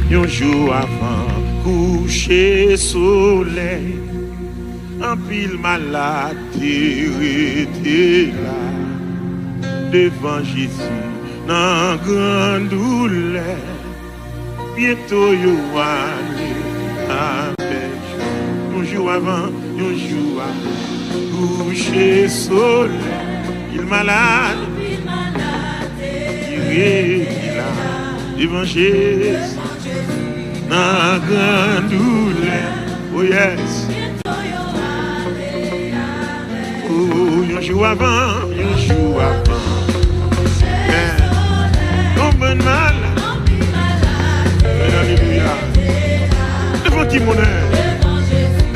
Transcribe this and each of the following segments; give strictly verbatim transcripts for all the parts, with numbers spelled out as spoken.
Yon jou avan kouche solèy, anpil malad te rete la devan Jezi nan gran doulè. Byento yo ale avèk jwa. Yon jou avan, yon jou avan kouche solèy, anpil malad te rete la devan Jezi nan gran doulè. Oh yes. Oh, yon jou avan, yon jou avan. Yon bann malad. Alelouya. Devan ki moun,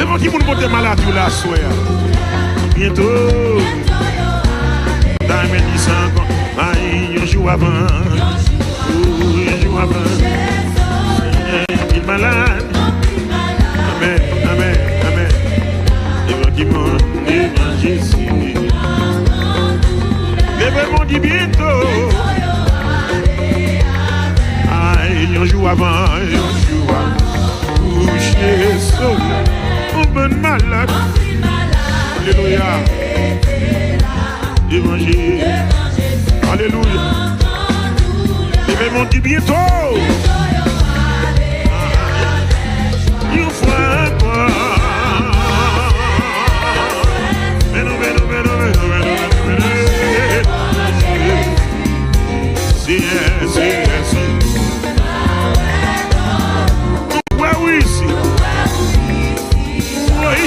devan ki moun pote maladi w la aswè a? Byento. Ta renmen di sa ankò. Ay, yon jou avan. Oh, yon jou avan. Anpil malad. Amèn, amèn, amèn. Devan ki moun, devan Jezi. Leve, bon, di byento. Ay, yon jou avan, yon jou avan. Kouche solèy, yon bann malad. Alelouya. Devan Jezi. Alelouya. Leve, bon, di byento. Yon fwa ankò. Men nou, men nou, men nou, men nou, men nou, men nou, men nou. Senyè, Senyè, Senyè. Nou kwè wi isi. Wi.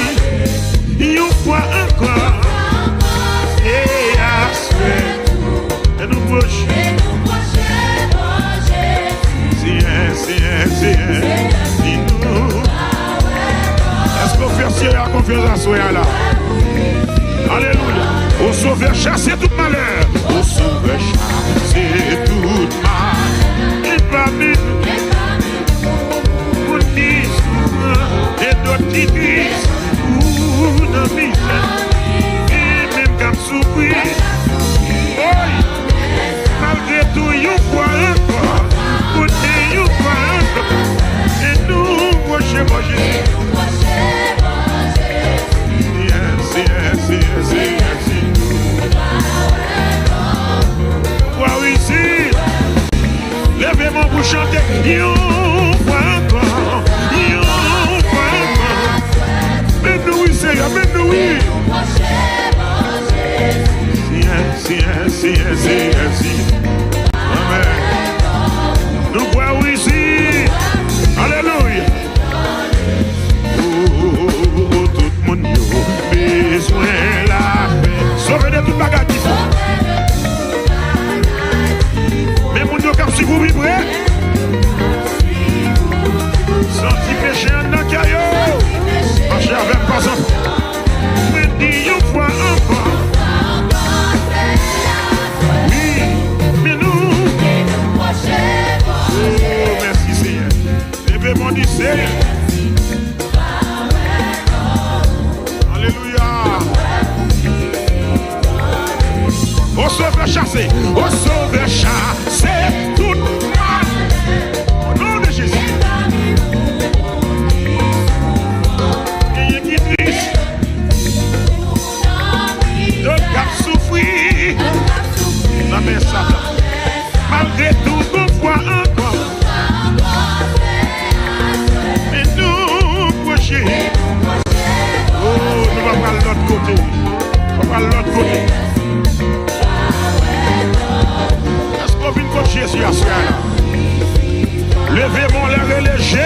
Yon fwa ankò. E aswè. E nou pwoche. Senyè, Senyè, Senyè, di nou. Èske w fè Senyè a konfyans aswè a la? Alelouya. O Sovè, chase tout malè. O Sovè, chase tout malè. Ki pa vin. Moun ki soufran e dòt ki tris. Ou nan mizè. E menm k ap soufri. Oy! Malgre tou, yon fwa ankò. Kote yon fwa ankò. E nou pwoche bò Jezi. Yes, yes, yes, yes, yes. Fwa isi. Leve men w pou chante. Yon fwa ankò. Yon fwa ankò. Men nou wi, Senyè, men nou wi. Senyè, Senyè, Senyè, Senyè, Senyè. Amèn. Nou kwè wi isi. Alelouya. Oh, oh, oh, oh, oh, tout moun yo bezwen lapè. Sove de tout bagay ki fò. Men moun yo k ap swiv ou pi pre. Santi peche anndan kè yo. Mache avè m, pase. Mwen di yon fwa ankò. Wi, men nou. Oh, mèsi, Senyè. Leve men w, di, Senyè. Alelouya. O Sovè chase, o Sovè chase tout malè. O non de Jezi. Genyen ki tris. Dòt k ap soufri nan men Satan. Malgre tou, gon fwa ankò. Men nou pwoche. Oh, nou pa pral lòt kote. Nou pa pral lòt kote. Èske w vin kot Jezi aswè a la? Leve men w anlè, rele Jezi.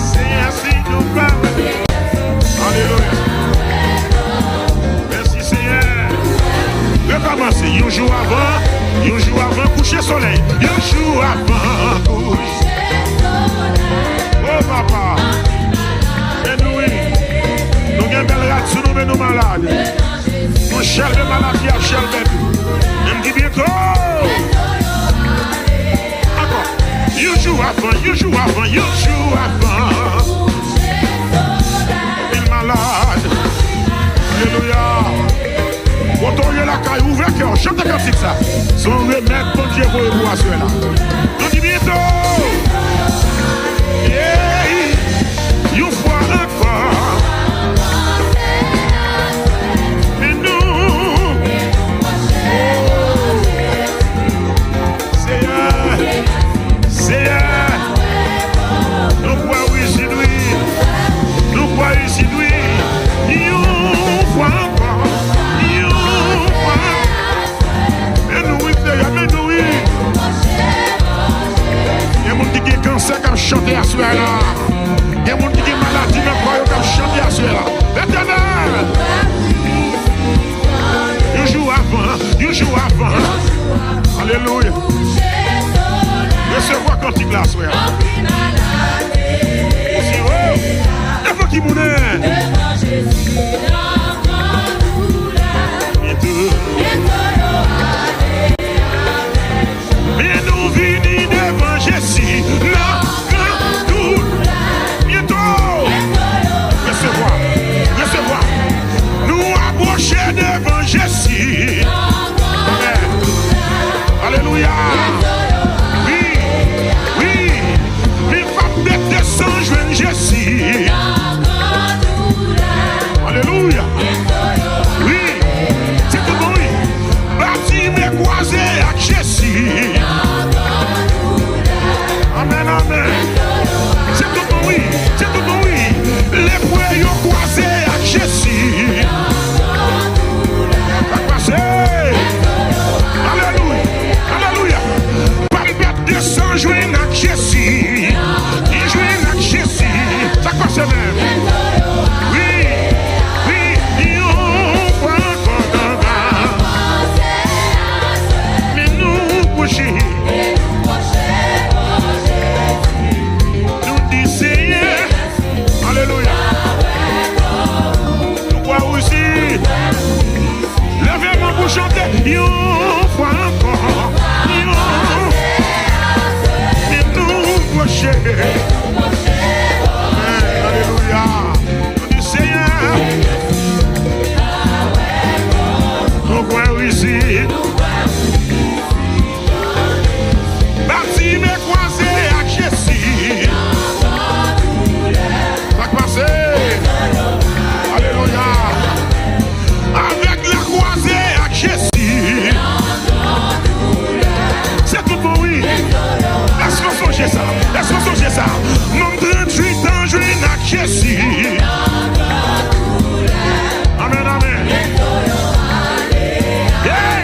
Senyè, si nou pa. Alelouya. Mèsi, Senyè. Rekòmanse. Yon jou avan, yon jou avan kouche solèy. Yon jou avan kouche. Oh, papa. Men nou wi. Nou gen bèl rad sou nou, men nou malad. Nou chèlbe, maladi ap chèlbe nou. Menm ki byento. Ankò. Yon jou avan, yon jou avan, yon jou avan. Anpil malad. Alelouya. Chante kantik sa. Se yon remèd Bondye voye pou aswè la. Nou di byento. Yeah. Yon fwa ankò. Men nou. Seyè. Seyè. Nou kwè w isit wi. Nou kwè w isit wi. Yon fwa ankò. Yon fwa. Men nou wi Seyè, men nou wi. Gen moun ki gen kansè k ap chante aswè la. Gen moun ki gen maladi nan kò yo k ap chante aswè la. Letènèl! Yon jou avan, yon jou avan. Alelouya. Resevwa kantik la aswè a. Devan ki moun? Men nou vini devan Jezi nan gran doulè. Byento. Resevwa. Resevwa. Nou apwoche devan Jezi. Amèn. Alelouya. Wi. Wi. Men m ap met desann jwenn Jezi. Alelouya. Wi. Se tout bon wi. Batime kwaze ak Jezi. Amèn, amèn. Se tout bon wi. Se tout bon wi. Lepre yo kwaze ak Jezi. Sa k pase? Alelouya. Alelouya. Desann jwenn ak Jezi. Li jwenn ak Jezi. Sa k pase menm? Wi, wi, yon fwa ankò, papa. Men nou pwoche. Nou di, Seyè, alelouya. Nou kwè w isit. Leve men pou chante yon fwa ankò. Yon. Men nou pwoche. Amèn. Alelouya. Nou di, Seyè, nou kwè w isit. Batime kwaze ak Jezi. Sa k pase? Alelouya. Avèg la kwaze ak Jezi. Se tout bon wi. Èske w sonje sa? Èske w sonje sa? Nonm tranntuit an jwenn ak Jezi. Amèn, amèn. Hey!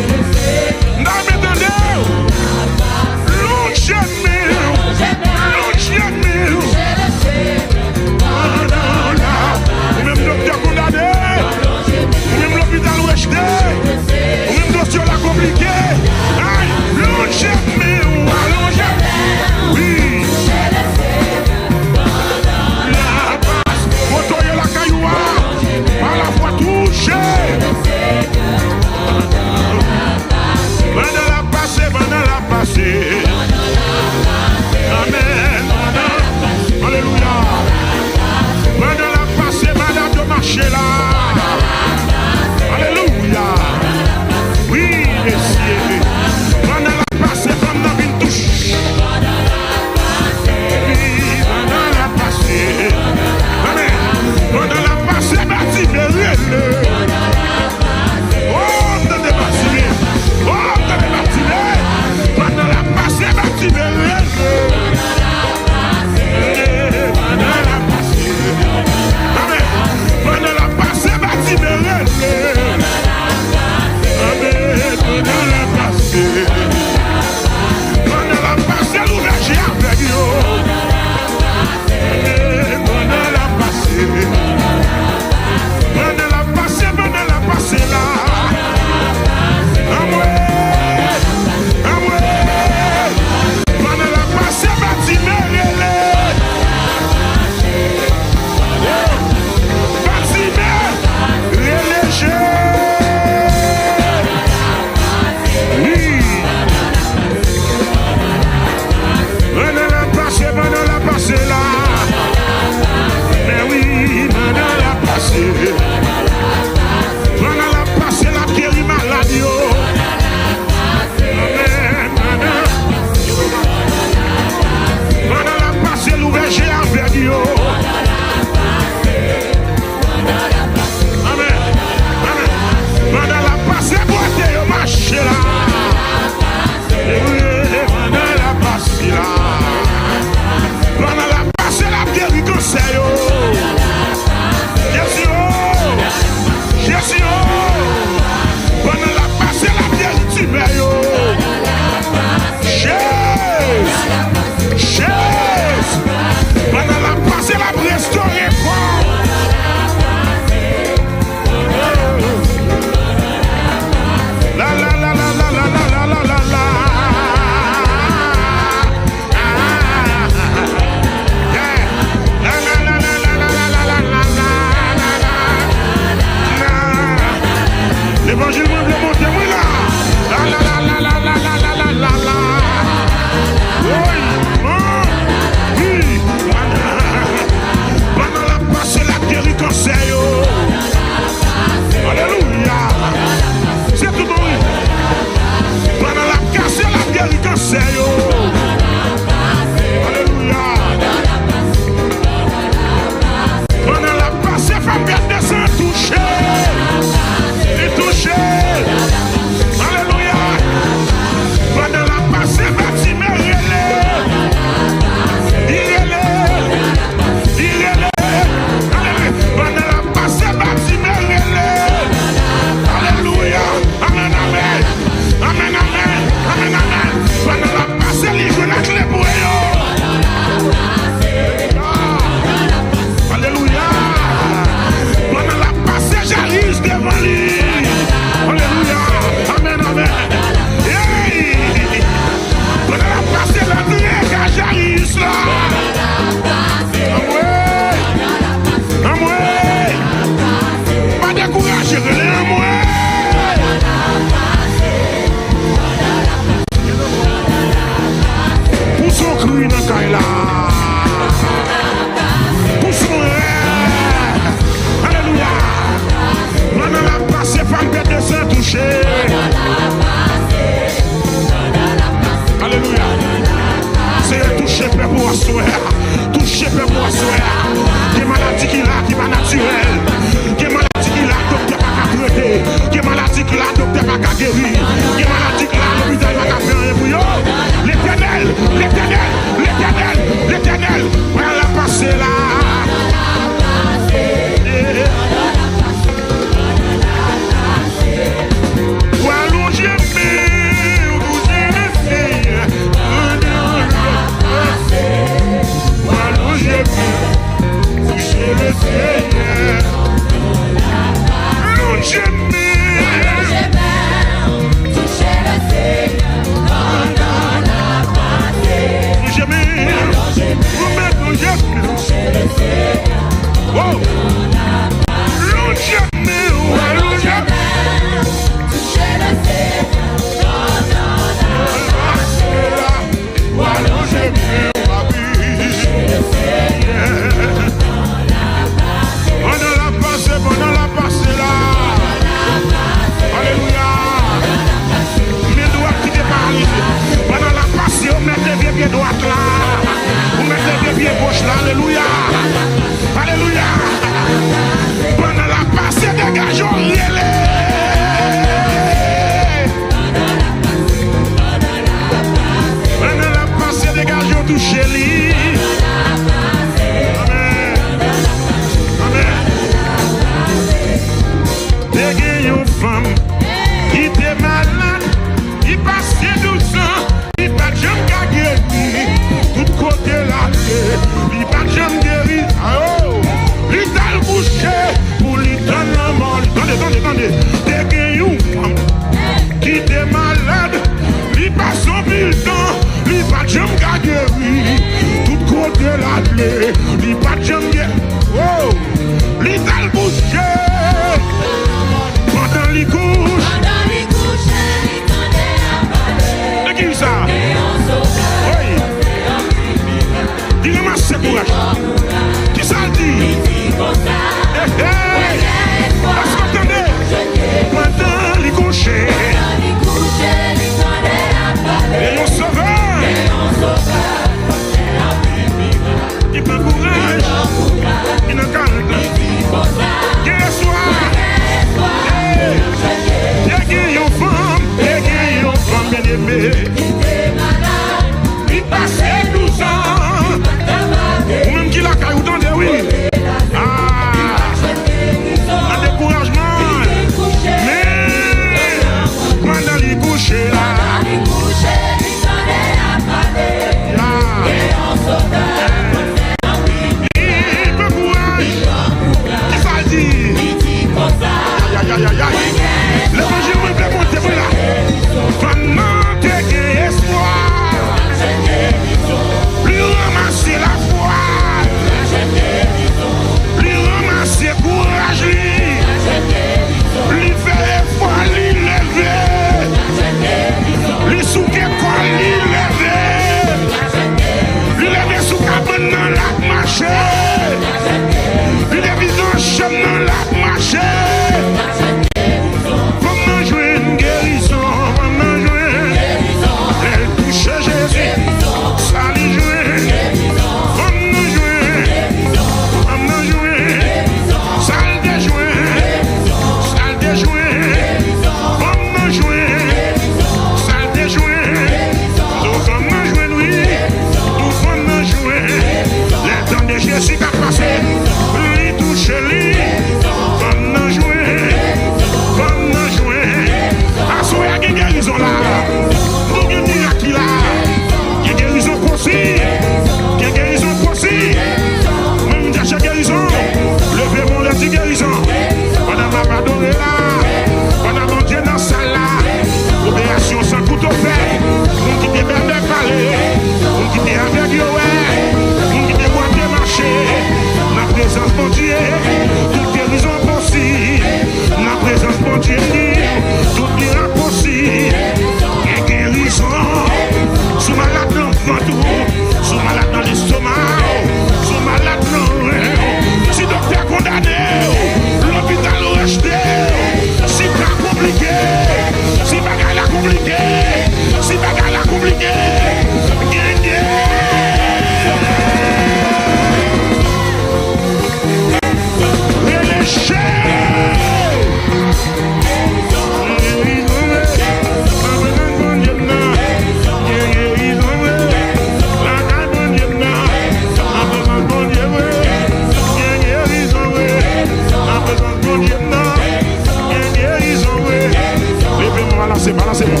Balanse men w.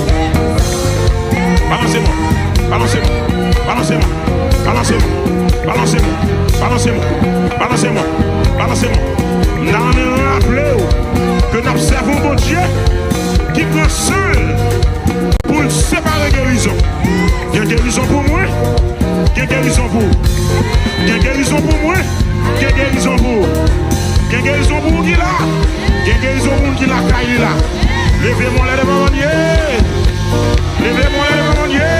Balanse men w. Balanse men w. Balanse men w. Balanse men w. Balanse men w. Balanse men w. Balanse men w. Balanse men w. Balanse men w. M ta renmen raple w ke n ap sèvi yon Bondye ki pran san l pou l separe gerizon. Gen gerizon pou mwen. Gen gerizon pou ou. Gen gerizon pou mwen. Gen gerizon pou ou. Gen gerizon pou ou ki la. Gen gerizon pou moun ki lakay li la. Leve men w anlè devan Bondye. Leve men w anlè devan Bondye.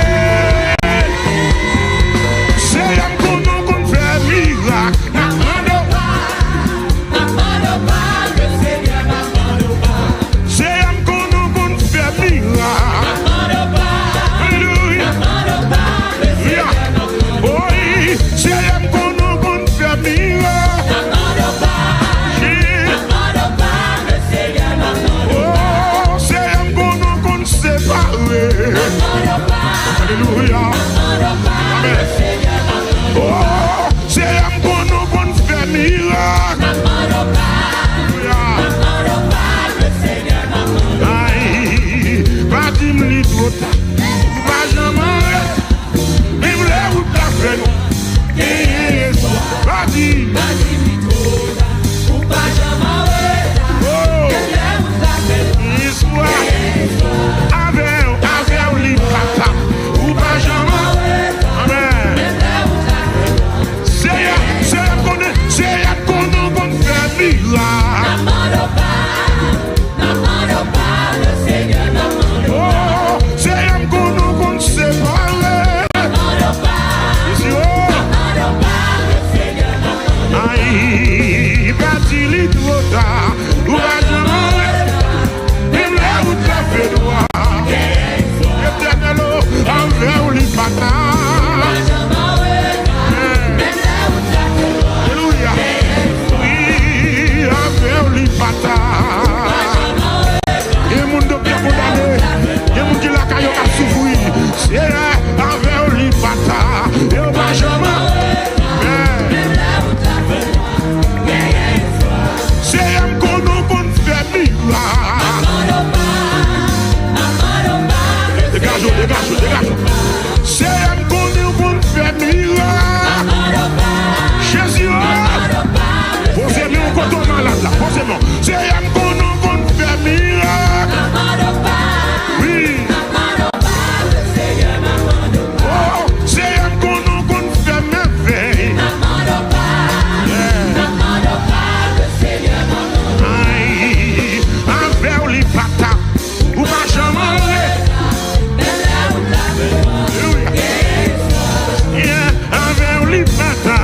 Seyè m konnen w konn fè mirak. N ap mande w pa. N ap mande w pa, le Senyè, n ap mande w pa. Seyè m konnen w konn fè mirak. Alelouya. Wi. Seyè m konnen w konn fè mirak. Oh, Seyè m konnen w konn separe. Alelouya. Amèn. Oh, Seyè m konnen w konn fè mirak. Alelouya. Ay, pa di m li twò ta. Ou pa janm anreta. Menm lè wout la fè nwa. Genyen espwa. Pa di. Pa di li twò ta. Ou pa janm anreta. Oh. Menm lè wout la fè nwa. Espwa. Genyen espwa. Avè w, avè w li pa ta. Ou pa janm anreta. Amèn. Menm lè wout la fè nwa. Seyè, Seyè m konnen, Seyè m konnen w konn fè mirak. N ap mande w pa, n ap mande w pa, le Senyè n ap mande w pa. Oh, Seyè m konnen w konn separe. N ap mande w pa, n ap mande w pa, le Senyè n ap mande w pa. Ay, pa di li twò ta, ou pa janm anreta. Menm lè wout la fè nwa. Etènèl o, avè w li pa ta. Alelouya. Wi, avè w li pa ta. Gen moun doktè kondane. Gen moun ki lakay yo k ap soufri. Seyè, avè w li pa ta. E w pa janm. Seyè m konnen w konn fè mirak. Degaje w, degaje w, degaje w. Seyè m konnen w konn fè mirak. Jezi o. Poze men w kote w malad la. Poze men w. Seyè m konnen w konn fè mirak. Wi. Oh, Seyè m konnen w konn fè mèvèy. Ay, avè w li pa ta. Ou pa janm anreta. Alelouya. Yeah, avè w li pa ta.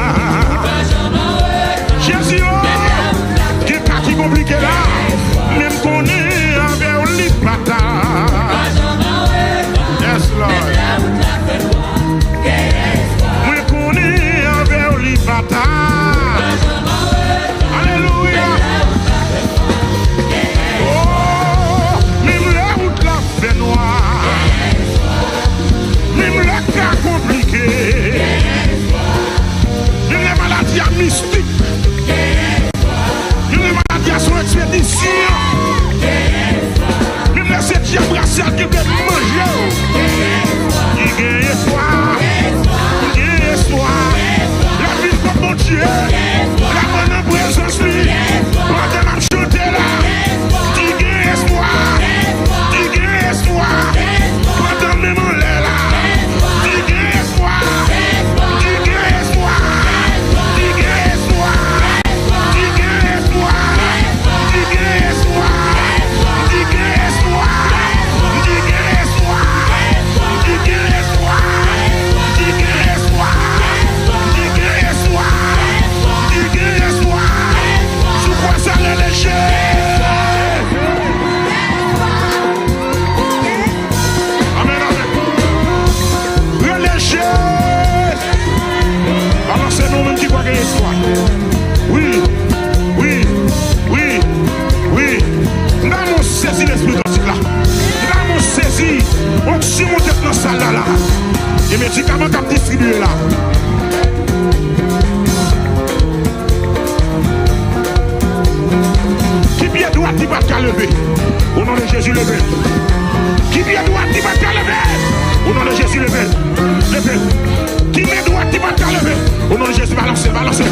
Jezi o, gen ka ki konplike la. Men m konnen avè w li pa ta. Yes, Lord. Mwen konnen avè w li pa ta. Alelouya. Oh, menm lè wout la fè nwa. Menm lè ka konplike. Menm lè maladi a mistik. Menm lè maladi a se yon ekspedisyon. Menm lè se dyab rasyal ki vle manje w. Li gen espwa. Li gen espwa. L ap vin kot Bondye. L ap pran nan prezans li. Pandan n ap chante la. Li gen espwa. Li gen espwa. Pandan menm anlè la. Li gen espwa. Li gen espwa. Li gen espwa. Li gen espwa. Li gen espwa. Li gen espwa. Li gen espwa. Li gen espwa. Li gen espwa. Li gen espwa. Li gen espwa. Si w kwè sa, rele Jezi. Amèn, amèn. Rele Jezi. Balanse men w menm ki kwè gen espwa. Wi, wi, wi, wi. M ta renmen w sezi lespri kantik la. M ta renmen w sezi onksyon monte nan sal la la. Gen medikaman k ap distribiye la. Ki pye dwat ki pa t ka leve? O non de Jezi, leve. Ki leve. Ki men dwat ki pa t ka leve? O non de Jezi, balanse l, balanse l.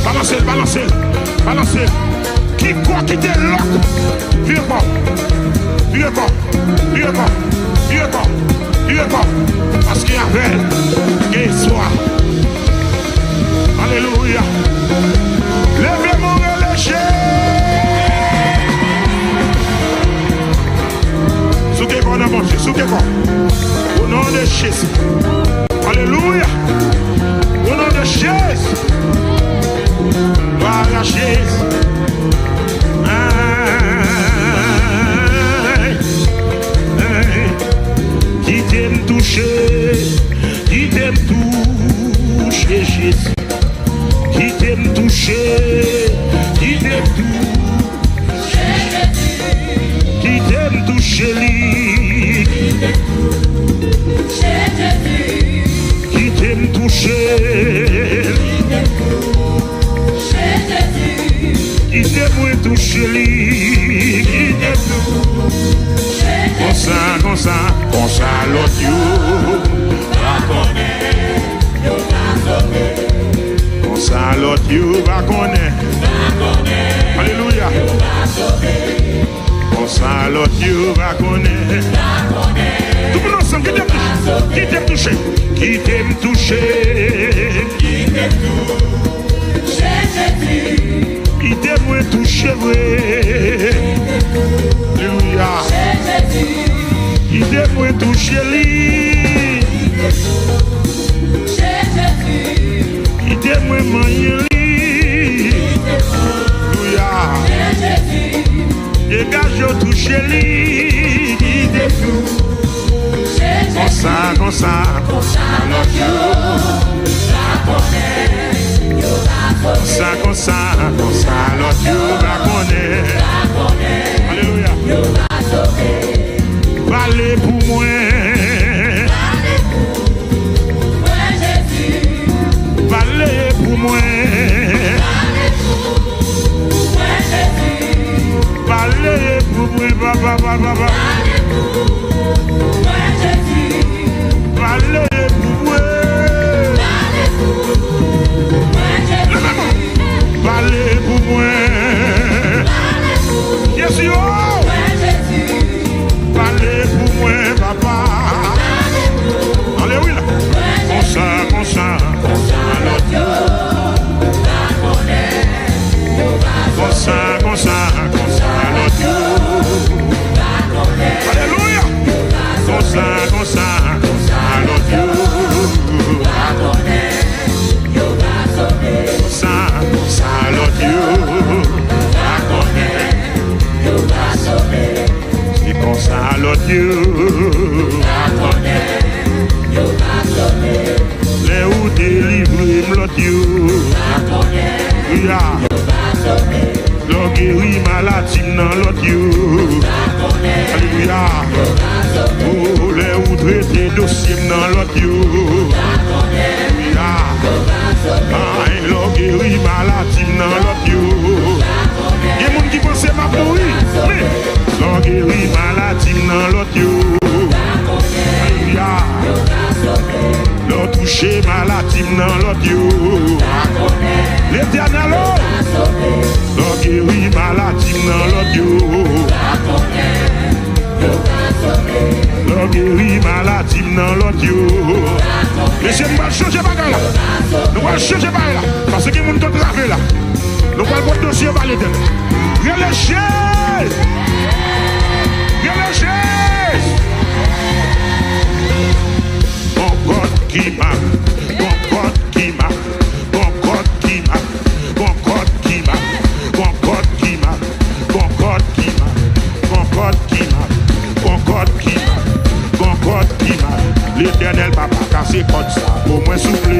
Balanse l, balanse l, balanse l. Ki kò ki te lòk? Vire kò. Vire kò. Vire kò. Vire kò. Vire kò. Paske avè l, gen espwa. Alelouya. Leve mwen rele Jezi. Souke kò nan Bondye, souke kò. O non de Jezi. Alelouya. O non de Jezi. Glwa a Jezi. Ay, ay. Kite m touche, kite m touche Jezi. Kite m touche, kite m touche. Kite m touche li. Kite m touche li. Kite mwen touche li. Kite m touche. Konsa, konsa, konsa lòt yo pa konnen. Konsa lòt yo pa konnen. Alelouya. Konsa lòt yo pa konnen. Tout moun ansanm, kite m touche. Kite m touche. Kite m touche. Kite mwen touche vre. Alelouya. Kite mwen touche li. Kite mwen manyen li. Alelouya. Degaje w touche li. Konsa, konsa. Konsa, konsa, konsa lòt yo pa konnen. Alelouya. Pale pou mwen. Pale pou mwen. Pale pou mwen, papa, papa, papa. Pale pou mwen. Leve men w. Pale pou mwen. Jezi, oh. Pale pou mwen, papa. Alelouya. Konsa, konsa. Konsa, konsa, konsa lòt yo. Alelouya. Konsa, konsa, konsa lòt yo. Konsa, konsa lòt yo. Se konsa lòt yo. Lè ou delivre m lòt yo. Alelouya. Lè w geri maladi m nan lòt yo. Alelouya. Oh, lè ou trete dosye m nan lòt yo. Alelouya. Ay, lè w geri maladi m nan lòt yo. Gen moun ki panse m ap mouri, men lè w geri maladi m nan lòt yo. Alelouya. Lè w touche maladi m nan lòt yo. Letènèl, oh. Lè w geri maladi m nan lòt yo. Lè w geri maladi m nan lòt yo. Mesye, m pral chanje bagay la. Nou pral chanje bagay la. Paske gen moun k antrave la. Nou pral pote dosye yo ba Letènèl. Rele Jezi! Rele Jezi! Gon kòd ki mare, gon kòd ki mare, gon kòd ki mare, gon kòd ki mare, gon kòd ki mare, gon kòd ki mare, gon kòd ki mare, gon kòd ki mare, gon kòd ki mare. Letènèl papa, kase kòd sa pou mwen souple.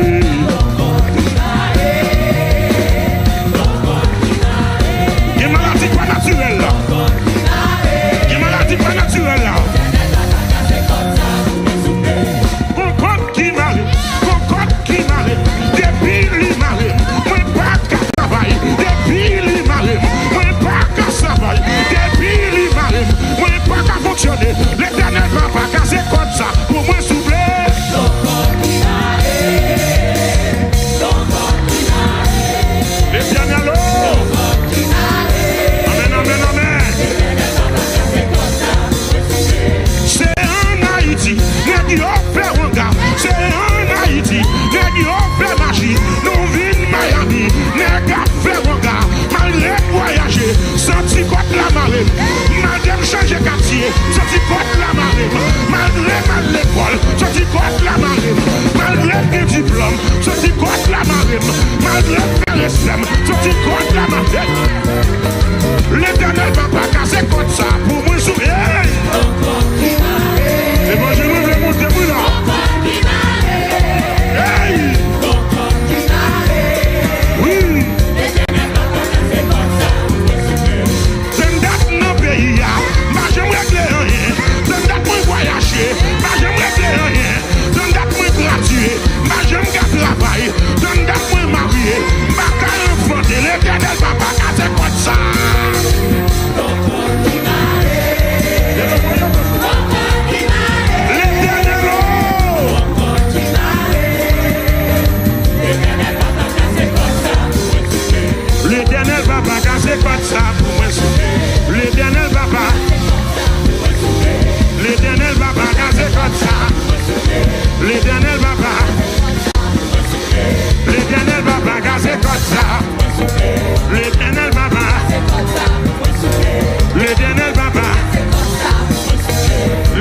Gen maladi pa natirèl la. Gen maladi pa natirèl la. Gon kòd ki mare, gon kòd ki mare. Depi li mare, mwen pa ka travay. Depi li mare, mwen pa ka travay. Depi li mare, mwen pa ka fonksyone. Letènèl papa, kase kòd sa pou mwen souple. Kòt la mare m, malgre m al lekòl, soti kòt la mare m, malgre m gen diplòm, soti kòt la mare m, malgre m fè respè m, soti kòt la mare m. Letènèl papa kase kòt sa pou mwen sou. Hey! Levanjil mwen vle monte mwen la. Hey! Wi! Tann dat nan peyi a, m pa janm regle anyen. Tann dat mwen vwayaje, m pa janm regle anyen. Tann dat mwen gradye, m pa janm ka travay. Tann dat mwen marye, m pa ka anfante. Letènèl papa kase kòt sa. Letènèl o! Letènèl papa kase kòt sa pou mwen souple. Letènèl papa. Letènèl papa kase kòt sa. Letènèl papa. Letènèl papa kase kòt sa. Letènèl papa. Letènèl papa.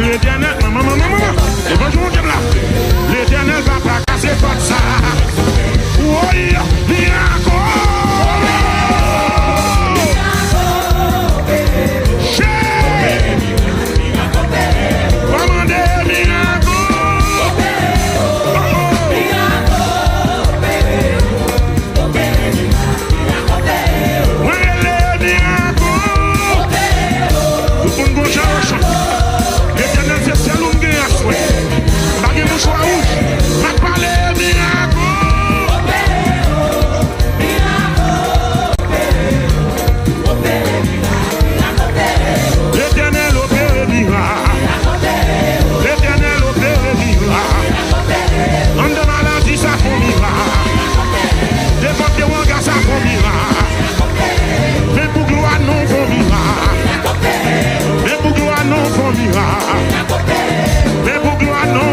Letènèl, manman, manman, manman. Levanjil monte m la. Letènèl papa kase kòt sa. Woy, mirak o! Che! Kòmande mirak o! Oh, oh. Mwen rele mirak o! Tout moun gon jan yo chante. Letènèl se sèl ou m gen aswè. M pa gen mouchwa wouj. M ap pale mirak o! Letènèl opere mirak. Letènèl opere mirak. Anndan maladi sa fè mirak. Devan te wanga sa fè mirak. Men pou glwa non fè mirak. Men pou glwa non fè mirak. Men pou glwa non